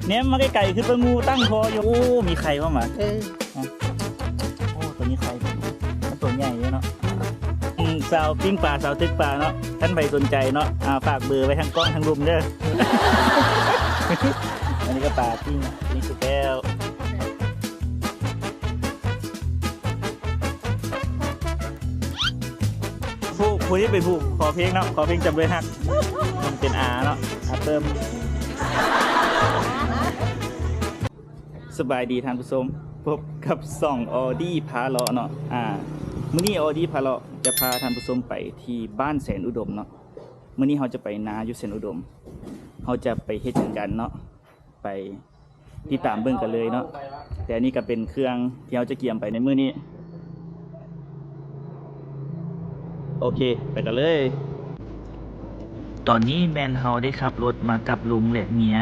ແນມມາໄກໆ ຄືປາງູຕັ້ງຄໍຢູ່. ໂອ້ ມີໄຂ່ພ້ອມຫວາ? ເອີ ໂອ້ ໂຕນີ້ໄຂ່ ມັນໂຕໃຫຍ່ຢູ່ເນາະ. ອືມ ສາວປີ້ງປາ ສາວຕຶກປາເນາະ. ຄັນໃຜສົນໃຈເນາະ ອ່າ ຝາກເບີໄວ້ທາງກ້ອງທາງລຸ່ມເດີ. ອັນນີ້ກໍປາປີ້ງ ນີ້ສຸກແລ້ວ. ຜູ້ ຜູ້ທີ່ເປັນຜູ້ຂໍເພງເນາະ ຂໍເພງຈຳເລີຍຮັກ ມັນເປັນອາເນາະ ອາເຕີມ. ສະບາຍດີທ່ານຜູ້ຊົມ ພົບກັບຊ່ອງອໍດີພາເລາະເນາະ. ອາ ມື້ນີ້ອໍດີພາເລາະຈະພາທ່ານຜູ້ຊົມໄປທີ່ບ້ານແສນອຸດົມເນາະ. ມື້ນີ້ເຮົາຈະໄປນາຢູ່ແສນອຸດົມ ເຮົາຈະໄປເຮັດຫຍັງກັນເນາະ ໄປຕິດຕາມເບິ່ງກັນເລີຍເນາະ. ແຕ່ອັນນີ້ກໍເປັນເຄື່ອງທີ່ເຮົາຈະກຽມໄປໃນມື້ນີ້. ໂອເຄ ໄປກັນເລີຍ. ຕອນນີ້ແມ່ນເຮົາໄດ້ຂັບລົດມາກັບລຸງ ແລະ ເມຍ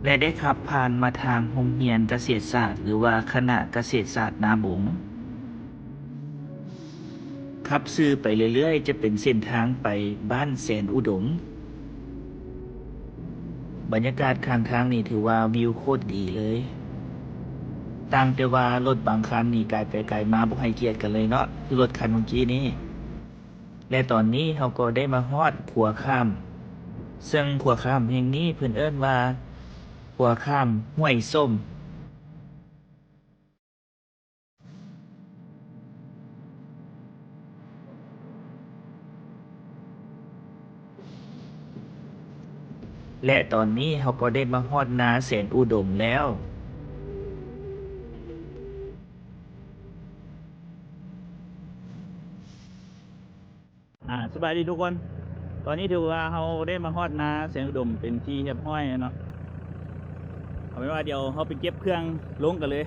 ແລະ ໄດ້ຂັບຜ່ານມາທາງໂຮງຮຽນກະເສດສາດ ຫຼືວ່າຄະນະກະເສດສາດນາບົງ. ຂັບຊື່ໄປເລື້ອຍໆ ຈະເປັນເສັ້ນທາງໄປບ້ານແສນອຸດົມ. ບັນຍາກາດຂ້າງທາງນີ້ຖືວ່າວິວໂຄດດີເລີຍ. ຕ່າງແຕ່ວ່າລົດບາງຄັນນີ້ໄກໄປໄກມາບໍ່ໃຫ້ກຽດກັນເລີຍເນາະ ຄືລົດຄັນເມື່ອກີ້ນີ້. ແລະ ຕອນນີ້ເຮົາກໍໄດ້ມາຮອດຂົວຂ້າມ ເຊິ່ງຂົວຂ້າມແຫ່ງນີ້ເພິ່ນເອີ້ນວ່າຂົວຂ້າມຫ້ວຍສົ້ມ. ແລະ ຕອນນີ້ເຮົາກໍໄດ້ມາຮອດນາແສນອຸດົມແລ້ວ. ອາ ສະບາຍດີທຸກຄົນ. ຕອນນີ້ຖືວ່າເຮົາໄດ້ມາຮອດນາແສນອຸດົມເປັນທີ່ຮຽບຮ້ອຍແລ້ວເນາະ. ເອົາເປັນວ່າດຽວເຮົາໄປເກັບເຄື່ອງລົງກັນເລີຍ.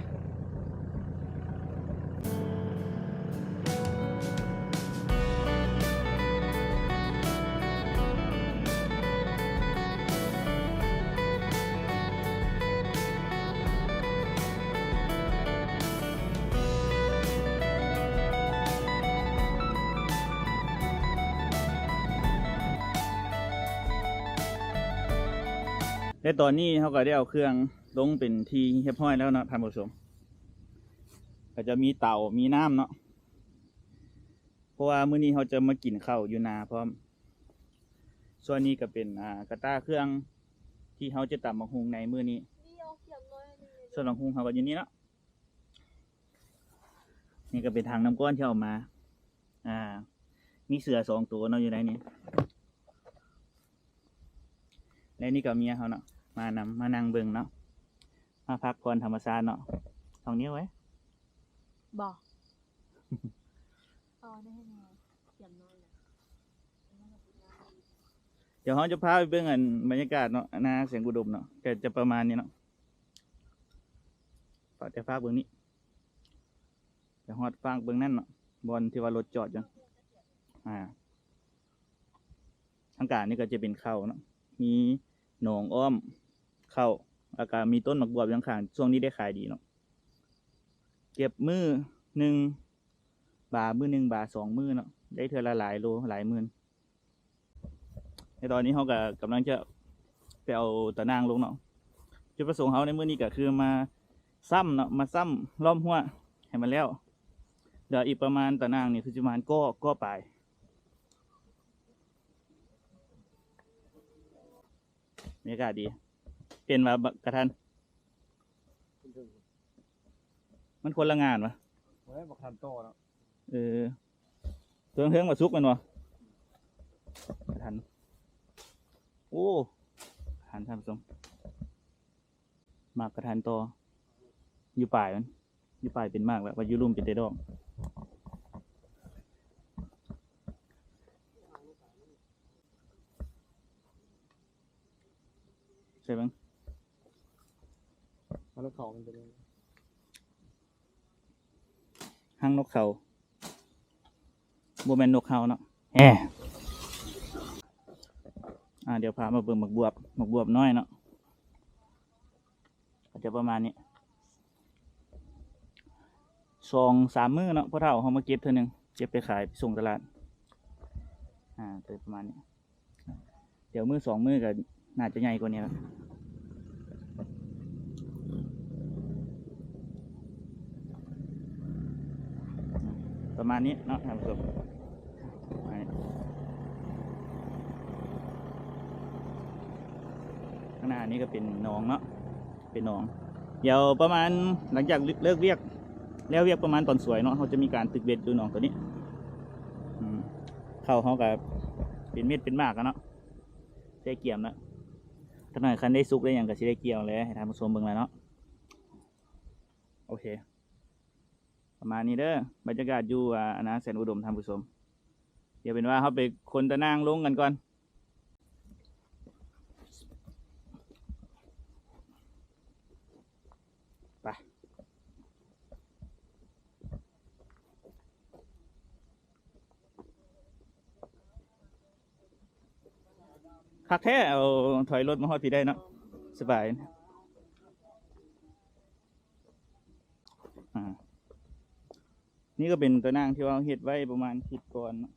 ແລະ ຕອນນີ້ເຮົາກໍໄດ້ເອົາເຄື່ອງລົງເປັນທີ່ຮຽບຮ້ອຍແລ້ວເນາະທ່ານຜູ້ຊົມ. ກໍຈະມີເຕົາ ມີນ້ຳເນາະ ເພາະວ່າມື້ນີ້ເຮົາຈະມາກິນເຂົ້າຢູ່ນາພ້ອມ. ສ່ວນນີ້ກໍເປັນ ອາ ກະຕ່າເຄື່ອງທີ່ເຮົາຈະຕຳບັກຫຸ່ງໃນມື້ນີ້. ສ່ວນບັກຫຸ່ງເຮົາກໍຢູ່ນີ້ເນາະ. ນີ້ກໍເປັນຖັງນ້ຳກ້ອນທີ່ເອົາມາ ອ່າ ມີເສືອສອງໂຕເນາະຢູ່ໃນນີ້ ແລະ ນີ້ກໍເມຍເຮົາເນາະ ມານຳ ມານັ່ງເບິ່ງເນາະ ມາພັກຜ່ອນທຳມະຊາດເນາະ. ສອງນິ້ວເອີຍ ບໍ່ ຕໍ່ໄດ້ແນ່ ກຽມນອນແລ້ວ. ດຽວເຮົາຈະພາໄປເບິ່ງ ອັນ ບັນຍາກາດເນາະ ນາແສນອຸດົມເນາະ ກໍຈະປະມານນີ້ເນາະ. ຝາກ ແຕ່ຝາກເບິ່ງນີ້ ໄປຮອດຟາກເບິ່ງນັ້ນເນາະ ບ່ອນທີ່ວ່າລົດຈອດຢູ່. ອ່າ ທາງກາງນີ້ກໍຈະເປັນເຂົ້າເນາະ ມີໜອງອ້ອມເຂົ້າ ແລ້ວກໍມີຕົ້ນໝາກບວບຢູ່ຂ້າງໆ ຊ່ວງນີ້ໄດ້ຂາຍດີເນາະ. ເກັບມື້ໜຶ່ງບາ ມື້ໜຶ່ງບາ ສອງມື້ເນາະ ໄດ້ເທື່ອລະຫຼາຍໂລ ຫຼາຍໝື່ນ. ໃນຕອນນີ້ເຮົາກໍກຳລັງຈະໄປເອົາຕາໜ່າງລົງເນາະ. ຈຸດປະສົງເຮົາໃນມື້ນີ້ກໍຄືມາຊ້ຳເນາະ ມາຊ້ຳລ້ອມຮົ້ວໃຫ້ມັນແລ້ວ. ເຫຼືອອີກປະມານ ຕາໜ່າງນີ້ຄືຊິປະມານກໍ ກໍປາຍ. ບັນຍາກາດດີ. ເປັນວ່າ ກະທັນ ມັນຄົນລະງານວະ. ໂອ້ຍ ບັກທັນຕໍ່ເນາະ. ເອີ ເທິງເທິງວ່າສຸກແມ່ນບໍ່? ກະທັນ ໂອ້ ກະທັນ ທ່ານຜູ້ຊົມ ໝາກກະທັນຕໍ່ ຢູ່ປາຍມັນ ຢູ່ປາຍເປັນໝາກແລ້ວ ວ່າຢູ່ລຸ່ມເປັນແຕ່ດອກ. ໃສ່ເບິ່ງ ມັນເຂົ້າມັນເປັນ ຮັງນົກເຂົາ ບໍ່ແມ່ນນົກເຮົາເນາະ. ແອ ອ່າ ດຽວພາມາເບິ່ງໝາກບວບ ໝາກບວບນ້ອຍເນາະ ກໍຈະປະມານນີ້. ສອງສາມມື້ເນາະ ພໍ່ເຖົ້າເຮົາມາເກັບເທື່ອໜຶ່ງ ເກັບໄປຂາຍ ໄປສົ່ງຕະຫຼາດ ອາ ໂຕປະມານນີ້. ດຽວມື້ສອງມື້ກໍໜ້າຈະໃຫຍ່ກວ່ານີ້ລະ. ປະມານນີ້ເນາະທ່ານຜູ້ຊົມ. ຂ້າງໜ້ານີ້ກໍເປັນໜອງເນາະ ເປັນໜອງ. ດຽວປະມານຫຼັງຈາກເລີກວຽກ ແລ້ວວຽກປະມານຕອນສວຍເນາະ ເຮົາຈະມີການຕຶກເບັດຢູ່ໜອງໂຕນີ້. ອືມ ເຂົ້າເຮົາກໍເປັນເມັດເປັນໝາກແລ້ວເນາະ ໃສ່ກຽມແລ້ວ. ຈັກໜ້ອຍຄັນໄດ້ສຸກໄດ້ຫຍັງກໍຊິໄດ້ກ່ຽວແຫຼະ ໃຫ້ທ່ານຜູ້ຊົມເບິ່ງແລ້ວເນາະ. ໂອເຄ ປະມານນີ້ເດີ ບັນຍາກາດຢູ່ ອາ ອານາແສນອຸດົມ ທ່ານຜູ້ຊົມ. ດຽວເປັນວ່າເຮົາໄປຂົນຕາໜ່າງລົງກັນກ່ອນ ໄປ. ຄັກແທ້ ເອົາ ຖອຍລົດມາຮອດພີ້ໄດ້ເນາະ ສະບາຍ. ອາ ນີ້ກໍເປັນຕາໜ່າງທີ່ວ່າເຮົາເຮັດໄວ້ປະມານທິດກ່ອນເນາະ.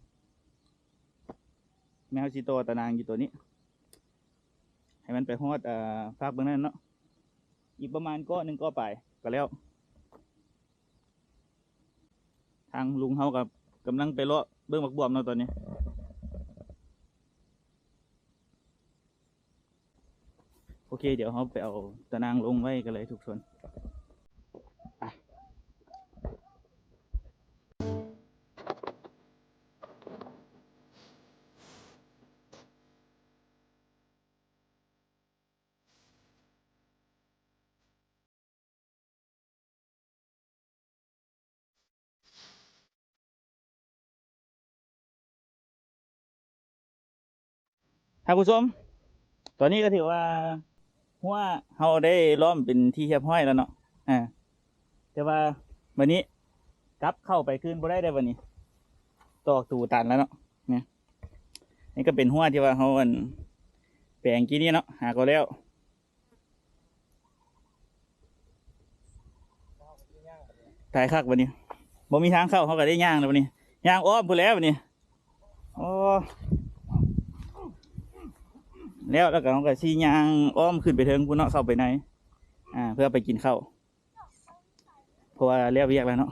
ແມ່ນເຮົາຊິຕໍ່ຕາໜ່າງຢູ່ໂຕນີ້ ໃຫ້ມັນໄປຮອດ ເອີ ຟາກເບື້ອງນັ້ນເນາະ ອີກປະມານເກາະໜຶ່ງເກາະປາຍກໍແລ້ວ. ທາງລຸງເຮົາກໍກຳລັງໄປເລາະເບິ່ງໝາກບວບເນາະຕອນນີ້. ໂອເຄ ດຽວເຮົາໄປເອົາຕາໜ່າງລົງໄວ້ກັນເລີຍທຸກຄົນ. ທ່ານຜູ້ຊົມ ຕອນນີ້ກໍຖືວ່າຮົ້ວເຮົາໄດ້ລ້ອມເປັນທີ່ຮຽບຮ້ອຍແລ້ວເນາະ. ອາ ແຕ່ວ່າບັດນີ້ກັບເຂົ້າໄປຄືນບໍ່ໄດ້ເດ້ບັດນີ້ ຕອກຕູຕັນແລ້ວເນາະ. ນີ້ ນີ້ກໍເປັນຮົ້ວທີ່ວ່າເຮົາ ອັນ ແປງກີ້ນີ້ເນາະ ຫາກໍແລ້ວ. ຕາຍຄັກບັດນີ້ ບໍ່ມີທາງເຂົ້າ ເຮົາກໍໄດ້ຍ່າງແລ້ວບັດນີ້ ຍ່າງອ້ອມພຸ້ນແຫຼະບັດນີ້. ໂອ້ ແລ້ວ ແລ້ວກໍເຮົາກໍຊິຍ່າງອ້ອມຂຶ້ນໄປເທິງພຸ້ນເນາະ ເຂົ້າໄປໃນ ອາ ເພື່ອໄປກິນເຂົ້າ ເພາະວ່າແລ້ວວຽກແລ້ວເນາະ.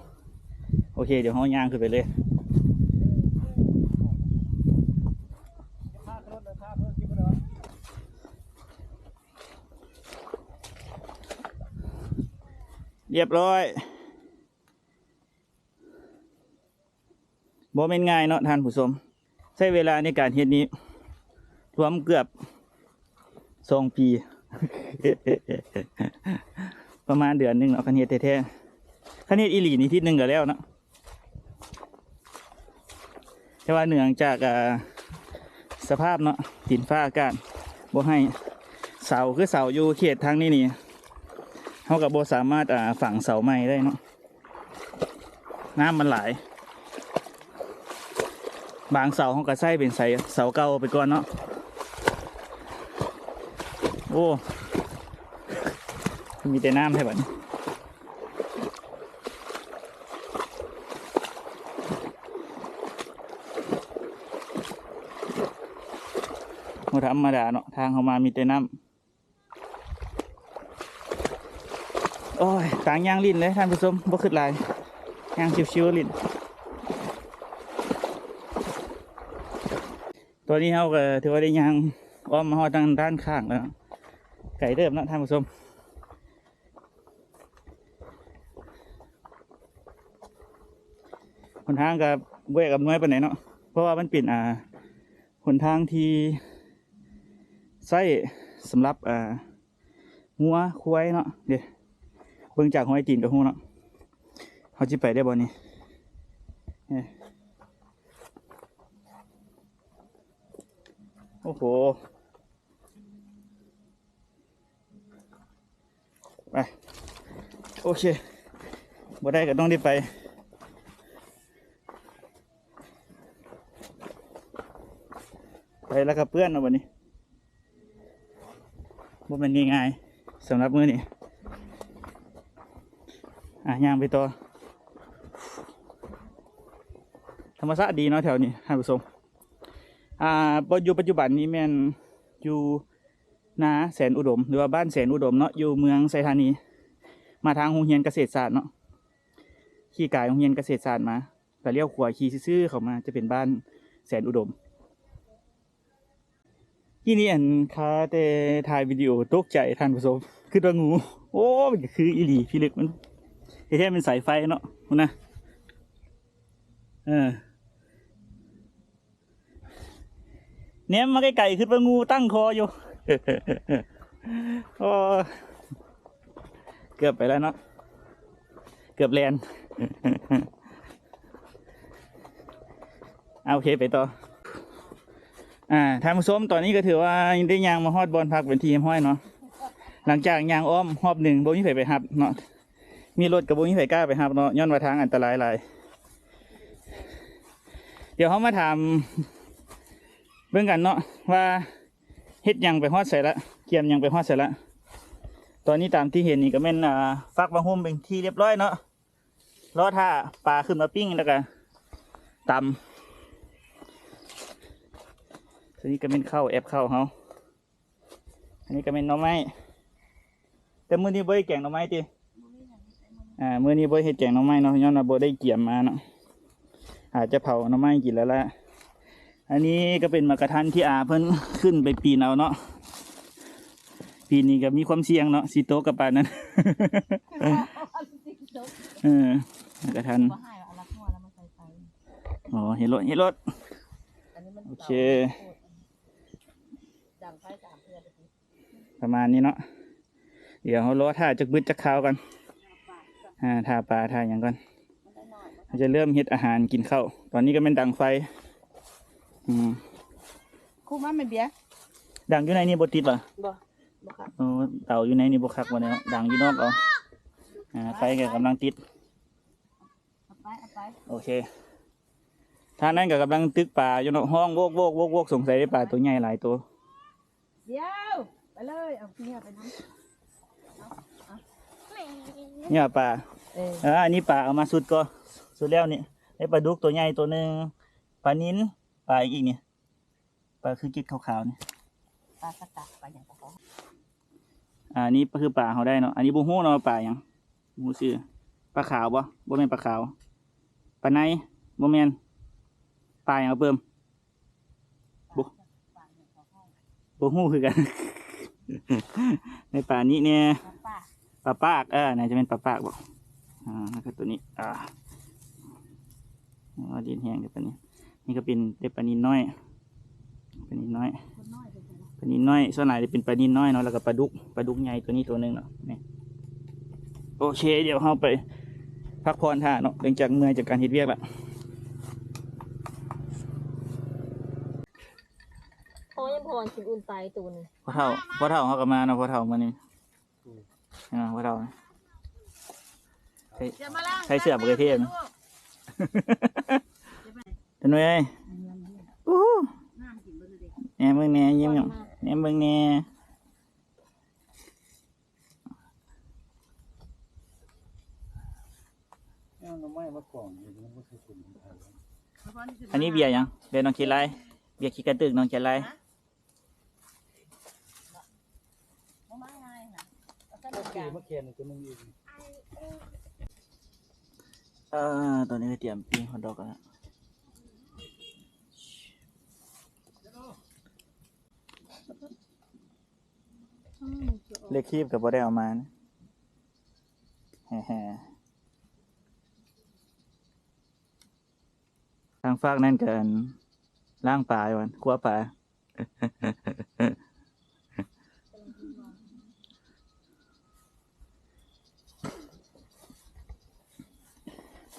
ໂອເຄ ດຽວເຮົາຍ່າງຂຶ້ນໄປເລີຍ. ຮຽບຮ້ອຍ ບໍ່ແມ່ນງ່າຍເນາະທ່ານຜູ້ຊົມ ໃຊ້ເວລາໃນການເຮັດນີ້ລວມເກືອບສອງປີ ປະມານເດືອນໜຶ່ງເນາະ ຄັນເຮັດແທ້ໆ. ຄັນເຮັດອີ່ຫຼີນີ້ທິດໜຶ່ງກໍແລ້ວເນາະ. ແຕ່ວ່າເນື່ອງຈາກ ອ່າ ສະພາບເນາະ ດິນຟ້າອາກາດບໍ່ໃຫ້ ເສົາ ຄືເສົາຢູ່ເຂດທາງນີ້ນີ້ ເຮົາກໍບໍ່ສາມາດ ອ່າ ຝັງເສົາໃໝ່ໄດ້ເນາະ ນ້ຳມັນຫຼາຍ. ບາງເສົາເຮົາກໍໃຊ້ເປັນເສົາເກົ່າໄປກ່ອນເນາະ. ໂອ້ ມີແຕ່ນ້ຳແທ້ບັດນີ້. ບໍ່ທຳມະດາເນາະ ທາງເຮົາມາມີແຕ່ນ້ຳ. ໂອ້ຍ ຕາງຍ່າງຫຼິ້ນເດ້ທ່ານຜູ້ຊົມ ບໍ່ຄິດຫຼາຍ ຍ່າງຊິວໆຫຼິ້ນ. ຕອນນີ້ເຮົາກໍຖືວ່າໄດ້ຍ່າງອ້ອມມາຮອດທາງດ້ານຂ້າງແລ້ວເນາະ ໄກເຕີບເນາະທ່ານຜູ້ຊົມ. ຫົນທາງກໍບໍ່ອຳນວຍປານໃດເນາະ ເພາະວ່າມັນເປັນ ອ່າ ຫົນທາງທີ່ໃຊ້ສຳລັບ ອ່າ ງົວຄວາຍເນາະ. ເດ້ ເບິ່ງຈາກຮອຍຕີນກໍຮູ້ເນາະ ເຮົາຊິໄປໄດ້ບໍ່ນີ້. ເອີ ໂອ້ໂຫ ໄປ ໂອເຄ ບໍ່ໄດ້ກໍຕ້ອງໄດ້ໄປ ໄປແລ້ວກໍເປື້ອນເນາະບັດນີ້ ບໍ່ແມ່ນງ່າຍໆ ສຳລັບມື້ນີ້. ອ່ະ ຍ່າງໄປຕໍ່. ທຳມະຊາດດີເນາະແຖວນີ້ທ່ານຜູ້ຊົມ. ອ່າ ບ່ອນຢູ່ປັດຈຸບັນນີ້ແມ່ນຢູ່ນາແສນອຸດົມ ຫຼືວ່າບ້ານແສນອຸດົມເນາະ ຢູ່ເມືອງໄຊທານີ ມາທາງໂຮງຮຽນກະເສດສາດເນາະ ຂີ່ກາຍໂຮງຮຽນກະເສດສາດມາ ກະລ້ຽວຂວາຂີ່ຊື່ໆເຂົ້າມາ ຈະເປັນບ້ານແສນອຸດົມ. ທີ່ນີ້ອັນຄາແຕ່ຖ່າຍວິດີໂອຕົກໃຈທ່ານຜູ້ຊົມ ຄິດວ່າງູ. ໂອ້ ມັນກະຄືອີ່ຫຼີ ພິລຶກມັນ ແທ້ໆແມ່ນສາຍໄຟເນາະ ພຸ້ນນະ. ເອີ ແນມມາໄກໆ ຄິດວ່າງູຕັ້ງຄໍຢູ່. ໂອ້ ເກືອບໄປແລ້ວເນາະ ເກືອບແລ່ນ. ເອົາ ໂອເຄ ໄປຕໍ່. ອ່າ ທ່ານຜູ້ຊົມ ຕອນນີ້ກໍຖືວ່າໄດ້ຍ່າງມາຮອດບ່ອນພັກເປັນທີ່ຮຽບຮ້ອຍເນາະ. ຫຼັງຈາກຍ່າງອ້ອມຮອບໜຶ່ງ ບໍ່ມີໃຜໄປຮັບເນາະ ມີລົດກໍບໍ່ມີໃຜກ້າໄປຮັບເນາະ ຍ້ອນວ່າທາງອັນຕະລາຍຫຼາຍ. ດຽວເຮົາມາຖາມເບິ່ງກັນເນາະ ວ່າເຮັດຫຍັງໄປຮອດໃສລະ ກຽມຫຍັງໄປຮອດໃສລະ. ຕອນນີ້ຕາມທີ່ເຫັນນີ້ກໍແມ່ນ ອ່າ ຟັກມາໂຮມເປັນທີ່ຮຽບຮ້ອຍເນາະ. ລໍຖ້າປາຂຶ້ນມາປີ້ງ ແລ້ວກະຕຳ. ໂຕນີ້ກະແມ່ນເຂົ້າ ແອບເຂົ້າເຮົາ. ອັນນີ້ກະແມ່ນໜໍ່ໄມ້ ແຕ່ມື້ນີ້ບໍ່ໄດ້ແກງໜໍ່ໄມ້ຕິ? ອ່າ ມື້ນີ້ບໍ່ໄດ້ເຮັດແກງໜໍ່ໄມ້ເນາະ ຍ້ອນວ່າບໍ່ໄດ້ກຽມມາເນາະ. ອາດຈະເຜົາໜໍ່ໄມ້ກິນແລ້ວລະ. ອັນນີ້ກໍເປັນໝາກກະທັນທີ່ອາເພິ່ນຂຶ້ນໄປປີນເອົາເນາະ. ປີນນີ້ກໍມີຄວາມສ່ຽງເນາະ ຊິຕົກກັບປານນັ້ນ. ເອີ ໝາກກະທັນ. ອໍ ເຮັດໂລດ ເຮັດໂລດ. ໂອເຄ ປະມານນີ້ເນາະ. ດຽວເຮົາລໍຖ້າຈັກບຶດຈັກຄາວກ່ອນ ອ່າ ຖ້າປາຖ້າຫຍັງກ່ອນ ເຮົາຈະເລີ່ມເຮັດອາຫານກິນເຂົ້າ. ຕອນນີ້ກໍແມ່ນດັງໄຟ. ອືມ ຄູມາແມ່ເບຍ ດັງຢູ່ໃນນີ້ບໍ່ຕິດຫວາ? ບໍ່ ບໍ່ຄັກ. ໂອ້ ເຕົາຢູ່ໃນນີ້ບໍ່ຄັກວ່າແນວ ດັງຢູ່ນອກເອົາ. ອ່າ ໄຟກໍກຳລັງຕິດ. ເອົາໄປ ເອົາໄປ. ໂອເຄ ທາງນັ້ນກໍກຳລັງຕຶກປາຢູ່ເນາະ ຮ້ອງໂວກໆໆ ສົງໄສໄດ້ປາໂຕໃຫຍ່ຫຼາຍໂຕ. ດຽວ ໄປເລີຍ ເອົາເຫຍື່ອໄປນຳ ເຫຍື່ອປາ. ເອີ ເອີ ອັນນີ້ປາເອົາມາຊຸດກໍ ຊຸດແລ້ວນີ້ ໄດ້ປາດຸກໂຕໃຫຍ່ໂຕໜຶ່ງ ປານິນ ປາອີກນີ້ ປາຄືເກັດຂາວໆນີ້ ປາສະກັດ ປາຫຍັງກໍພໍ. ອ່າ ນີ້ຄືປາເຮົາໄດ້ເນາະ ອັນນີ້ບໍ່ຮູ້ເນາະວ່າປາຫຍັງ ບໍ່ຮູ້ຊື່. ປາຂາວບໍ່? ບໍ່ແມ່ນປາຂາວ. ປາໄນ? ບໍ່ແມ່ນ. ປາຫຍັງ ປາເປີມ? ບໍ່ ບໍ່ຮູ້ຄືກັນ. ໃນປານີ້ແນ່ ປາປາກ ປາປາກ ເອີ ໜ້າຈະແມ່ນປາປາກບໍ? ອ່າ ແລ້ວກໍໂຕນີ້ ອ່າ ອໍ ດິນແຫ້ງເດ້ປານີ້. ນີ້ກໍເປັນເດັບປານິນນ້ອຍ ປານິນນ້ອຍ ປານິນນ້ອຍ ສ່ວນຫຼາຍຈະເປັນປານິນນ້ອຍເນາະ ແລ້ວກໍປາດຸກ ປາດຸກໃຫຍ່ໂຕນີ້ໂຕໜຶ່ງເນາະ ນີ້. ໂອເຄ ດຽວເຮົາໄປພັກຜ່ອນຖ້າເນາະ ຫຼັງຈາກເມື່ອຍຈາກການເຮັດວຽກລະ. ພໍຍັງພໍກິນອຸ່ນໄຕໂຕໜຶ່ງ. ພໍ່ເຖົ້າ ພໍ່ເຖົ້າເຮົາກໍມາເນາະ ພໍ່ເຖົ້າມື້ນີ້. ອືມ ອ່າ ບໍ່ເທົ່າ ໃສ່ ໃສ່ເສື້ອບັກເຂືອເທດ. ຕາໜ່ວຍເອີຍ ອູ້ ແນມເບິ່ງແນ່ ຍິ້ມ ແນມເບິ່ງແນ່. ເອົາໜໍ່ໄມ້ມາກອງຢູ່ ມັນບໍ່ຄືຄົນ. ອັນນີ້ເບຍຫຍັງ? ເບຍນ້ອງຂີ້ລາຍ ເບຍຂີ້ກະຕຶກນ້ອງຂີ້ລາຍ. ມາແຂນຕົວໜຶ່ງອີກ. ເອີ ຕອນນີ້ກໍຕຽມປີ້ງຮອດດອກແລ້ວ. ເຫຼັກຄີບກໍບໍ່ໄດ້ເອົາມານະ. ແຮໆ ທາງຟາກນັ້ນກໍ ອັນ ລ້າງປາຢູ່ຫັ້ນ ຄົວປາ.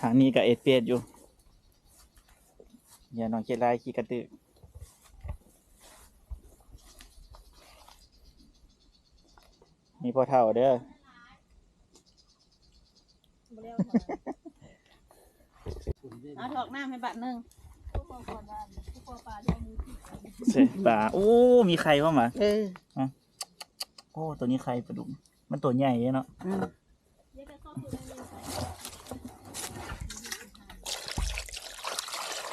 ທາງນີ້ກໍເອັດເປດຢູ່ ຢ່ານ້ອງເຄດລາຍຂີ້ກະຕຶກ. ມີພໍ່ເຖົ້າເດີ. ເອົາຖອກນ້ຳໃຫ້ບາດໜຶ່ງ. ໃສ່ປາ ໂອ້ ມີໄຂ່ພ້ອມຫວາ? ເອີ ໂອ້ ໂຕນີ້ໄຂ່ປາດຸກ ມັນໂຕໃຫຍ່ເດ້ເນາະ. ອືມ.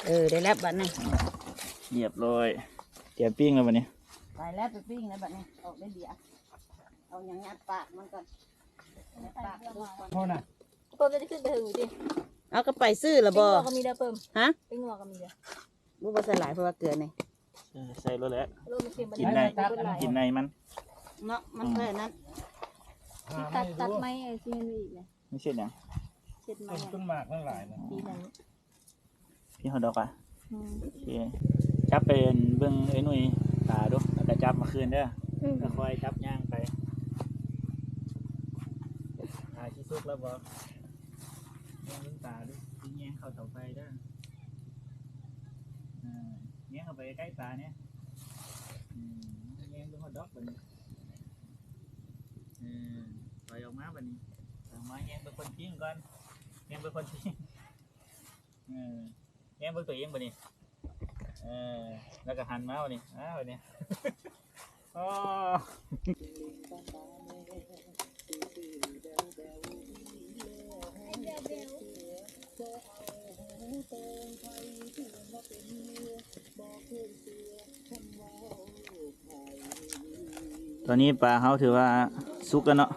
ເອີ ໄດ້ແລ້ວບັດນີ້ ຮຽບຮ້ອຍ ຕຽມປີ້ງແລ້ວບັດນີ້ ໄປແລ້ວ ໄປປີ້ງແລ້ວບັດນີ້ ອອກໄດ້ເບຍ ເອົາຫຍັງຍັດປາກມັນກ່ອນ ຍັດປາກມັນກ່ອນ ໂທດນະ ເປີມຈະຂຶ້ນໄປເທິງຢູ່ຕິ ເອົາ ກໍໄປຊື້ລະບໍ່ ເປັນງົວກໍມີເດີເປີມ ຮະ ເປັນງົວກໍມີເດີ ບໍ່ ບໍ່ໃສ່ຫຼາຍ ເພາະວ່າເກືອນີ້ ເອີ ໃສ່ໂລດແຫຼະ ໂລດມັນເຄັມ ກິນໄດ້ ກິນໃນມັນ ເນາະ ມັນ ອືມ ແຄ່ນັ້ນ ຊິຕັດ ຕັດໄມ້ ເອີ ຊິເຮັດອີກນະ ມັນເຮັດຫຍັງ ເຮັດໄມ້ ຕົ້ນໝາກມັນຫຼາຍນະ ປີໜຶ່ງ ພີ່ຮອດດອກອະ ອືມ ໂອເຄ ຈັບໄປເບິ່ງເອື້ອຍນຸ້ຍຕາດູ ແລ້ວກໍຈັບມາຄືນເດີ ອືມ ຄ່ອຍໆຈັບຍ່າງໄປ ອາ ຊິສຸກແລ້ວບໍ່? ແຍງເບິ່ງຕາດູ ຊິແຍງເຂົ້າເຕົາໄຟເດີ ເອີ ແຍງເຂົ້າໄປໃກ້ໆຕາແດ່ ອືມ ແຍງເບິ່ງຮອດດອກບັດນີ້ ເອີ ຖອຍອອກມາບັດນີ້ ຖອຍອອກມາແຍງເບິ່ງຄົນພິງກ່ອນ ແຍງເບິ່ງຄົນພິງ ເອີ ແຍງເບິ່ງຕົວເອງບັດນີ້ ເອີ ແລ້ວກໍຫັນມາບັດນີ້ ອ້າວ ບັດນີ້ ອໍ ຕອນນີ້ປາເຮົາຖືວ່າສຸກແລ້ວເນາະ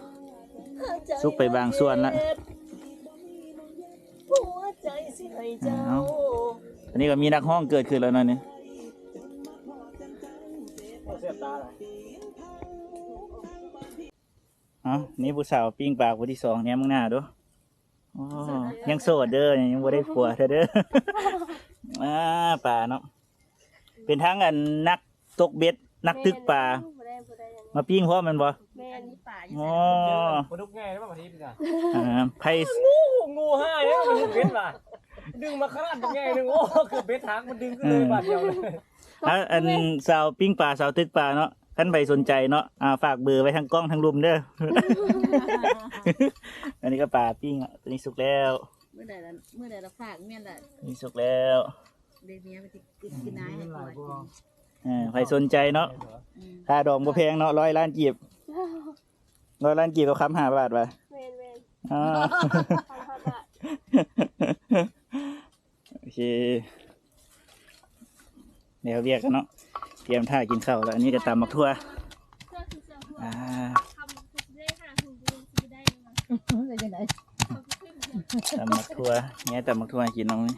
ສຸກໄປບາງສ່ວນລະ ເອົາ ອັນນີ້ກໍມີນັກຮ້ອງເກີດຂຶ້ນແລ້ວເນາະນີ້ ເອົາ ນີ້ຜູ້ສາວປີ້ງປາຜູ້ທີສອງ ແນມເບິ່ງໜ້າດູ ອໍ ຍັງໂສດເດີ ຍັງບໍ່ໄດ້ຜົວເທື່ອເດີ ອາ ປາເນາະ ເປັນທັງອັນນັກຕົກເບັດ ນັກຕຶກປາ ມາປີ້ງພ້ອມແມ່ນບໍ່? ແມ່ນ ອໍ ປາດຸກໃຫຍ່ເດ້ ປາທິບນີ້ນະ ອ່າ ໄຜ ງູ ງູຮ້າຍເດ້ ປາດຸກເບັດວ່າ ດຶງມາຂະໜາດບັກໃຫຍ່ໜຶ່ງ ໂອ້ ເກືອບເບັດຫັກ ມັນດຶງຂຶ້ນເລີຍບາດດຽວເລີຍ ອາ ອັນສາວປີ້ງປາ ສາວຕຶກປາເນາະ ຄັນໃຜສົນໃຈເນາະ ອ່າ ຝາກເບີໄວ້ທາງກ້ອງທາງລຸ່ມເດີ ອັນນີ້ກໍປາປີ້ງ ຕົວນີ້ສຸກແລ້ວ ມື້ໃດລະ ມື້ໃດລະຝາກແມ່ນລະ ນີ້ສຸກແລ້ວ ເດເມຍໄປກິນ ກິນນາຍໃຫ້ກວ່າກິນ ເອີ ໃຜສົນໃຈເນາະ ອືມ ຄ່າດອງບໍ່ແພງເນາະ ຮ້ອຍລ້ານກີບ ຮ້ອຍລ້ານກີບກໍຄຳຫ້າບາດວ່າ ແມ່ນໆ ອໍ ຄຳຫ້າບາດ ໂອເຄ ແລ້ວວຽກກັນເນາະ ຕຽມຖ້າກິນເຂົ້າແລ້ວ ອັນນີ້ກໍຕຳໝາກຖົ່ວ ອ່າ ເປັນຈັ່ງໃດ ຕຳໝາກຖົ່ວ ແງ່ຕຳໝາກຖົ່ວໃຫ້ກິນນ້ອງນີ້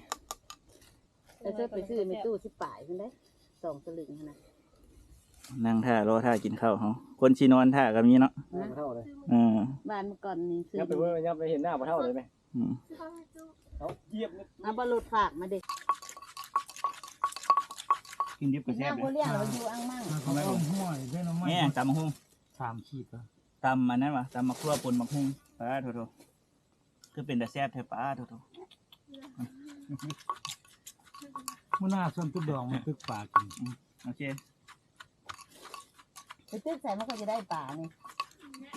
ແຕ່ເຈົ້າໄປຊື້ແມ່ຕູ້ສິບປາຍພຸ້ນເດ້ ສອງສະລຶງຫັ້ນນະ ນັ່ງຖ້າ ລໍຖ້າກິນເຂົ້າເຮົາ ຄົນຊິນອນຖ້າກໍມີເນາະ ນະ ເອີ ບ້ານເມື່ອກ່ອນນີ້ຊື້ ຍັບໄປເບິ່ງ ຍັບໄປເຫັນໜ້າພໍ່ເຖົ້າໄດ້ໄໝ? ອືມ ເອົາ ຢຽບ ເອົາບໍ່ລົດຝາກມາເດ້ ກິນດິບກໍແຊບເດ້ ນ້ຳບໍ່ລ້ຽງ ແລ້ວຢູ່ອ່າງມັ່ງ ເອົາໄວ້ ແມ່ນຕຳບັກຫຸ່ງ ສາມຂີດ ຕຳອັນນັ້ນຫວາ ຕຳໝາກຖົ່ວປົນບັກຫຸ່ງ ປາໂທ້ ຄືເປັນຕາແຊບແທ້ປາໂທ້ ມື້ໜ້າຊວນຕຶກດອງມາຕຶກປາກິນ ອືມ ໂອເຄ ໄປຕຶກໃສມັນກໍຈະໄດ້ປານີ້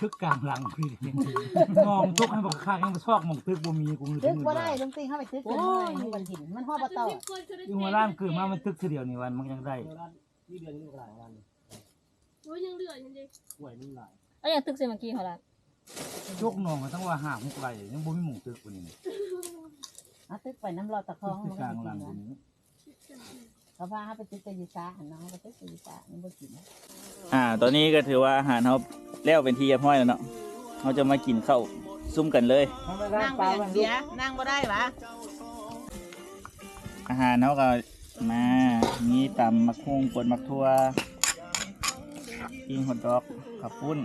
ຕຶກກາງຫຼັງພີ້ ມອງຕົກໃຫ້ບັກຄັກ ຍັງໄປຊອກໝ່ອງຕຶກບໍ່ມີ ກູ ຕຶກບໍ່ໄດ້ ລຸງຕິງເຮົາໄປຕຶກ ໂອ້ຍ ມັນຮອດບໍ່ຕອດ ຢູ່ຫົວລ້ານເກີດມາມັນຕຶກເທື່ອດຽວນີ້ ວັນມັນຍັງໄດ້ ມີເດືອນນີ້ກໍຫຼາຍວັນ ໂອ້ຍ ຍັງເຫຼືອຢູ່ເດ້ ຫ້ວຍມັນຫຼາຍ ເອົາຫຍັງຕຶກໃສ່ເມື່ອກີ້ເຮົາລະ ຈົກໜອງກໍຕັ້ງວ່າຫ້າຫົກໄຮ່ ຍັງບໍ່ມີໝ່ອງຕຶກກວ່ານີ້ ເອົາຕຶກໄປນຳລອດຕະຄອງ ຕຶກຢູ່ກາງຫຼັງນີ້ ເຂົາພາເຮົາໄປຕຶກຢູ່ສາຫັ້ນເນາະ ເຮົາໄປຕຶກຢູ່ສາ ມັນບໍ່ກິນ ອ່າ ຕອນນີ້ກໍຖືວ່າອາຫານເຮົາແລ້ວເປັນທີ່ຮຽບຮ້ອຍແລ້ວເນາະ ເຮົາຈະມາກິນເຂົ້າຊຸມກັນເລີຍ ນັ່ງບໍ່ໄດ້ຫວາ ອາຫານເຮົາກໍມາ ມີຕຳໝາກຫຸ່ງ ປົນໝາກຖົ່ວ ປີ້ງຮອດດອກ ເຂົ້າປຸ້ນ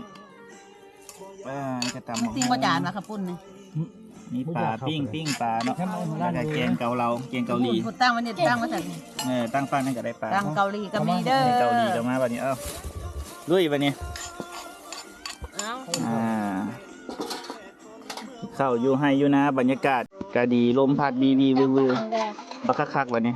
ເອີ ນີ້ກໍຕຳໝາກຫຸ່ງ ຕິງບໍ່ຈານວ່າເຂົ້າປຸ້ນນີ້ ມີປາປີ້ງ ປີ້ງປາເນາະ ແລ້ວກໍແກງເກົາເລົາ ແກງເກົາຫຼີ ພຸ້ນ ຕັ້ງໄວ້ນີ້ ຕັ້ງໄວ້ຊັ້ນ ເອີ ຕັ້ງຝັ່ງນັ້ນກໍໄດ້ປາ ຕັ້ງເກົາຫຼີກໍມີເດີ ເກົາຫຼີກໍມາບັດນີ້ ເອົ້າ ລຸຍບັດນີ້ ເອົ້າ ອ່າ ເຂົ້າຢູ່ໄຮ່ຢູ່ນາ ບັນຍາກາດກໍດີ ລົມພັດວີໆວືໆ ບັກຄັກໆບັດນີ້.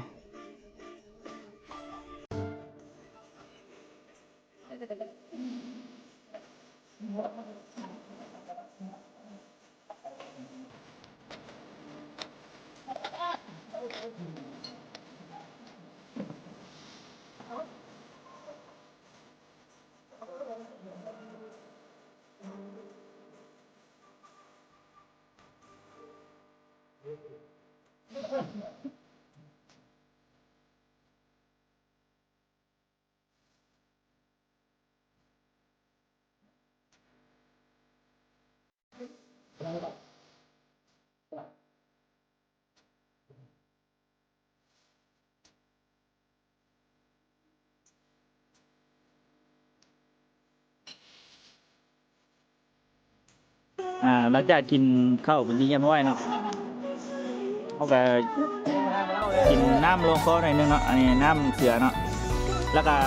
ຫຼັງຈາກກິນເຂົ້າເປັນທີ່ຮຽບຮ້ອຍເນາະ ເຮົາກະກິນນ້ຳລອງຄໍໜ້ອຍໜຶ່ງເນາະ ອັນນີ້ນ້ຳເສືອເນາະ ແລ້ວກະ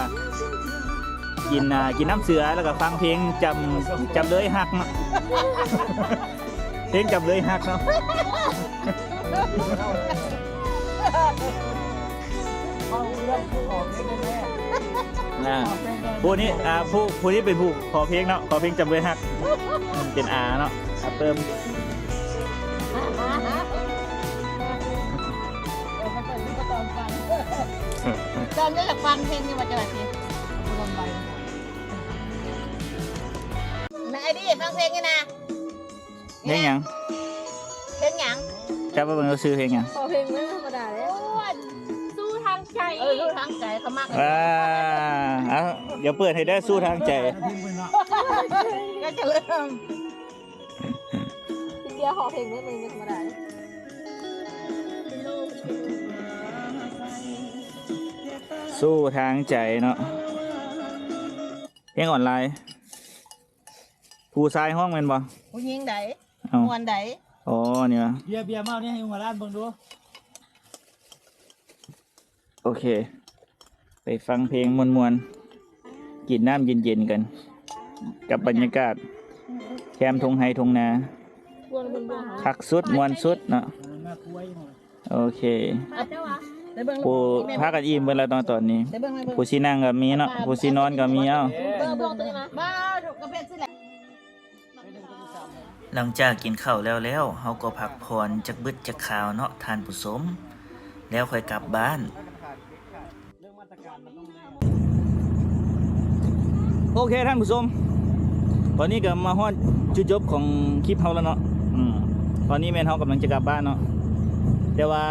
ກິນ ອ່າ ກິນນ້ຳເສືອ ແລ້ວກະຟັງເພງຈຳ ຈຳເລີຍຮັກເນາະ ເພງຈຳເລີຍຮັກເນາະ. ອ່າ ຜູ້ນີ້ ອ່າ ຜູ້ ຜູ້ນີ້ເປັນຜູ້ຂໍເພງເນາະ ຂໍເພງຈຳເລີຍຮັກ ເປັນອາເນາະ ອາເປີມ. ເອີ ມັນເປີດມີແຕ່ຕອນຟັງ ຕອນຢາກຟັງເພງນີ້ວ່າຈັ່ງໃດຕິ ນາຍໄອດີ ຟັງເພງນີ້ນະ. ເພງຫຍັງ? ເພງຫຍັງ? ຈັບມາເບິ່ງດູ ຊື່ເພງຫຍັງ? ຂໍເພງບໍ່ທຳມະດາເດ້. ໂອ້ຍ ສູ້ທາງໃຈ. ເອີ ສູ້ທາງໃຈ ເຂົາມັກ. ອ່າ ເອົາ ດຽວເປີດໃຫ້ເດີ ສູ້ທາງໃຈ. ກໍຈະເລີ່ມ ເດຍຂໍເພງເດີ ບໍ່ທຳມະດາເດ້. ສູ້ທາງໃຈເນາະ ເພງອອນລາຍ. ຜູ້ຊາຍຮ້ອງແມ່ນບໍ່? ຜູ້ຍິງໃດ? ເອົ້າ ມ່ວນໃດ? ອໍ ນີ້ຫວາ. ເບຍ ເບຍ ມາເອົານີ້ໃຫ້ຫົວລ້ານເບິ່ງດູ. ໂອເຄ ໄປຟັງເພງມ່ວນໆ ກິນນ້ຳເຢັນໆກັນ ກັບບັນຍາກາດແຄມທົ່ງໄຮ່ທົ່ງນາ ຄັກສຸດ ມ່ວນສຸດເນາະ. ໂອເຄ ຜູ້ພາກັນອີ່ມເບິດແລ້ວເນາະຕອນນີ້. ຜູ້ຊິນັ່ງກໍມີເນາະ ຜູ້ຊິນອນກໍມີ. ເອົ້າ ຫຼັງຈາກກິນເຂົ້າແລ້ວແລ້ວ ເຮົາກໍພັກຜ່ອນຈັກບຶດຈັກຄາວເນາະທ່ານຜູ້ຊົມ ແລ້ວຄ່ອຍກັບບ້ານ. ໂອເຄທ່ານຜູ້ຊົມ ຕອນນີ້ກໍມາຮອດຈຸດຈົບຂອງຄລິບເຮົາແລ້ວເນາະ. ອືມ ຕອນນີ້ແມ່ນເຮົາກຳລັງຈະກັບບ້ານເນາະ ແຕ່ວ່າ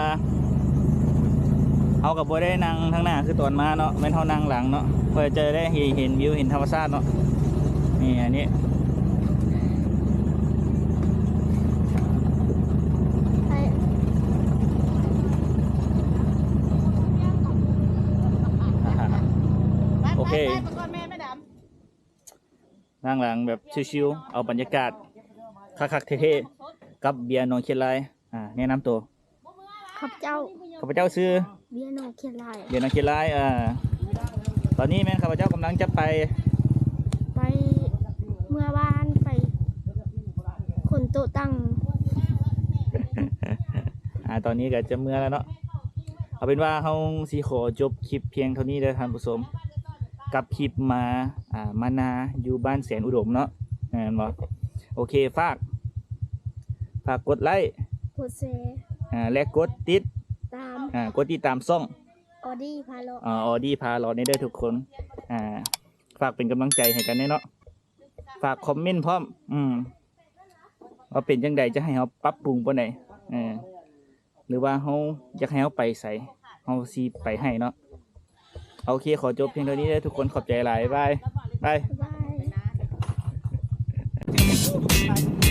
ເຮົາກໍບໍ່ໄດ້ນັ່ງທາງໜ້າຄືຕອນມາເນາະ ແມ່ນເຮົານັ່ງຫຼັງເນາະ ເພື່ອຈະໄດ້ເຫັນ ເຫັນວິວ ເຫັນທຳມະຊາດເນາະ. ນີ້ ອັນນີ້ ໂອເຄ ນັ່ງຫຼັງແບບຊິວໆ ເອົາບັນຍາກາດຄັກໆ ເທ່ໆ ກັບເບຍໜອງເຂດລາຍ. ອ່າ ແນະນຳໂຕ. ຂ້າພະເຈົ້າ ຂ້າພະເຈົ້າຊື່ ເບຍໜອງເຂດລາຍ ເບຍໜອງເຂດລາຍ. ເອີ ຕອນນີ້ແມ່ນຂ້າພະເຈົ້າກຳລັງຈະໄປ ໄປເມືອບ້ານ ໄປຂົນໂຕະຕັ່ງ. ອ່າ ຕອນນີ້ກໍຈະເມືອແລ້ວເນາະ. ເອົາເປັນວ່າເຮົາຊິຂໍຈົບຄລິບພຽງເທົ່ານີ້ເດີທ່ານຜູ້ຊົມ ກັບຄລິບມາ ອ່າ ມານາຢູ່ບ້ານແສນອຸດົມເນາະ ແມ່ນບໍ່? ໂອເຄ ຝາກ ຝາກກົດໄລ້ ກົດແຊ ອ່າ ແລະ ກົດຕິດຕາມ ອ່າ ກົດຕິດຕາມຊ່ອງ ອໍດີພາເລາະ ອໍດີພາເລາະ ນີ້ເດີທຸກຄົນ. ອ່າ ຝາກເປັນກຳລັງໃຈໃຫ້ກັນແດ່ເນາະ ຝາກຄອມເມັນພ້ອມ ອືມ ວ່າເປັນຈັ່ງໃດ ຈະໃຫ້ເຮົາປັບປຸງປານໃດ ເອີ ຫຼືວ່າເຮົາຢາກໃຫ້ເຮົາໄປໃສ ເຮົາຊິໄປໃຫ້ເນາະ. ໂອເຄ ຂໍຈົບພຽງເທົ່ານີ້ເດີທຸກຄົນ ຂອບໃຈຫຼາຍ ບາຍ ບາຍ ບາຍ.